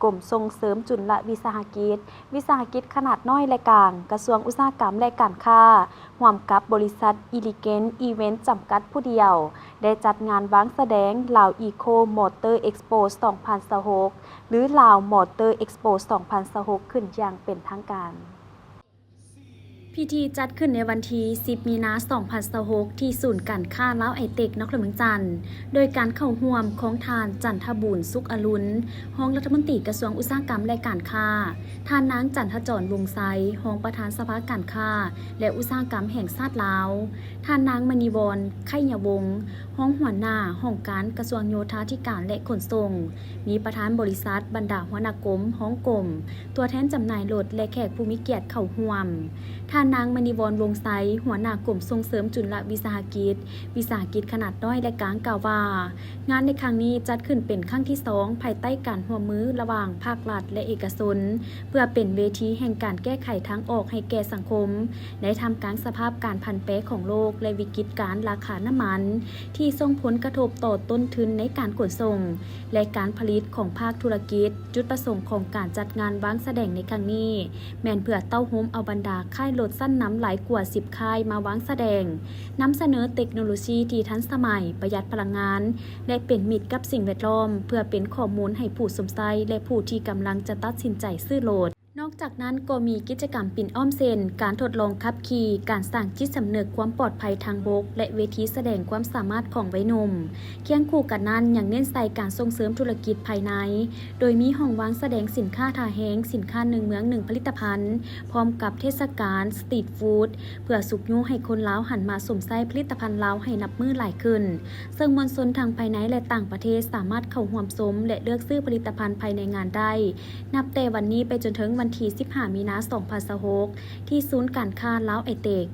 ກົມສົ່ງເສີມຈຸນລະວິສາຫະກິດ, ວິສາຫະກິດຂະໜາດນ້ອຍ ແລະ ກາງ, ກະຊວງອຸດສາຫະກຳ ແລະ ການຄ້າ, ຮ່ວມກັບບໍລິສັດ Elegant Event ຈຳກັດຜູ້ດຽວ ໄດ້ຈັດງານວາງສະແດງ Lao Eco Motor Expo ສອງພັນຊາວຫົກ ຫຼື Lao Motor Expo ສອງພັນຊາວຫົກ ຂຶ້ນຢ່າງເປັນທາງການ. ພິທີຈັດຂຶ້ນໃນວັນທີສິບ ມີນາ ສອງພັນຊາວຫົກ ທີ່ສູນການຄ້າລາວໄອເຕັກ ນະຄອນຫຼວງວຽງຈັນ ໂດຍການເຂົ້າຮ່ວມຂອງທ່ານ ຈັນທະບູນ ສຸກອະລຸນ ຮອງລັດຖະມົນຕີກະຊວງອຸດສາຫະກຳ ແລະ ການຄ້າ, ທ່ານນາງ ຈັນທະຈອນ ວົງໄຊ ຮອງປະທານສະພາການຄ້າ ແລະ ອຸດສາຫະກຳແຫ່ງຊາດລາວ, ທ່ານນາງ ມະນີວອນ ໄຄຍະວົງ ຮອງຫົວໜ້າຫ້ອງການກະຊວງໂຍທາທິການ ແລະ ຂົນສົ່ງ, ມີປະທານບໍລິສັດ, ບັນດາຫົວໜ້າກົມ, ຮອງກົມ, ຕົວແທນຈຳໜ່າຍລົດ ແລະ ແຂກຜູ້ມີກຽດເຂົ້າຮ່ວມ. ທ່ານນາງ ມະນີວອນ ວົງໄຊ ຫົວໜ້າກົມສົ່ງເສີມຈຸນລະວິສາຫະກິດ, ວິສາຫະກິດຂະໜາດນ້ອຍ ແລະ ກາງ ກ່າວວ່າ, ງານໃນຄັ້ງນີ້ຈັດຂຶ້ນເປັນຄັ້ງທີສອງ ພາຍໃຕ້ການຮ່ວມມືລະຫວ່າງພາກລັດ ແລະ ເອກະຊົນ ເພື່ອເປັນເວທີແຫ່ງການແກ້ໄຂທາງອອກໃຫ້ແກ່ສັງຄົມ ໃນທ່າມກາງສະພາບການຜັນແປຂອງໂລກ ແລະ ວິກິດການລາຄານ້ຳມັນ ທີ່ສົ່ງຜົນກະທົບຕໍ່ຕົ້ນທຶນໃນການຂົນສົ່ງ ແລະ ການຜະລິດຂອງພາກທຸລະກິດ. ຈຸດປະສົງຂອງການຈັດງານວາງສະແດງໃນຄັ້ງນີ້ ແມ່ນເພື່ອເຕົ້າໂຮມເອົາບັນດາຄ້າຍລົດຊັ້ນນຳຫຼາຍກວ່າສິບຄ້າຍມາວາງສະແດງ, ນຳສະເໜີເຕັກໂນໂລຊີທີ່ທັນສະໄໝ, ປະຢັດພະລັງງານ ແລະ ເປັນມິດກັບສິ່ງແວດລ້ອມ, ເພື່ອເປັນຂໍ້ມູນໃຫ້ຜູ້ຊົມໃຊ້ ແລະ ຜູ້ທີ່ກຳລັງຈະຕັດສິນໃຈຊື້ລົດ. ນອກຈາກນັ້ນກໍມີກິດຈະກຳປິ່ນອ້ອມເຊັ່ນ ການທົດລອງຂັບຂີ່, ການສ້າງຈິດສຳນຶກຄວາມປອດໄພທາງບົກ ແລະ ເວທີສະແດງຄວາມສາມາດຂອງໄວໜຸ່ມ. ຄຽງຄູ່ກັນນັ້ນຍັງເນັ້ນໃສ່ການສົ່ງເສີມທຸລະກິດພາຍໃນ, ໂດຍມີຫ້ອງວາງສະແດງສິນຄ້າທ່າແຮງ, ສິນຄ້າໜຶ່ງເມືອງໜຶ່ງຜະລິດຕະພັນ, ພ້ອມກັບເທດສະການສະຕຣີດຟູດ ເພື່ອຊຸກຍູ້ໃຫ້ຄົນລາວຫັນມາຊົມໃຊ້ຜະລິດຕະພັນລາວໃຫ້ນັບມື້ຫຼາຍຂຶ້ນ, ເຊິ່ງມວນຊົນທັງພາຍໃນ ແລະ ຕ່າງປະເທດສາມາດເຂົ້າຮ່ວມຊົມ ແລະ ເລືອກຊື້ຜະລິດຕະພັນພາຍໃນງານໄດ້ ນັບແຕ່ວັນນີ້ໄປຈົນເຖິງວັນທີສິບຫ້າ ມີນາ ສອງພັນຊາວຫົກ ທີ່ສູນການຄ້າລາວໄອເຕັກ.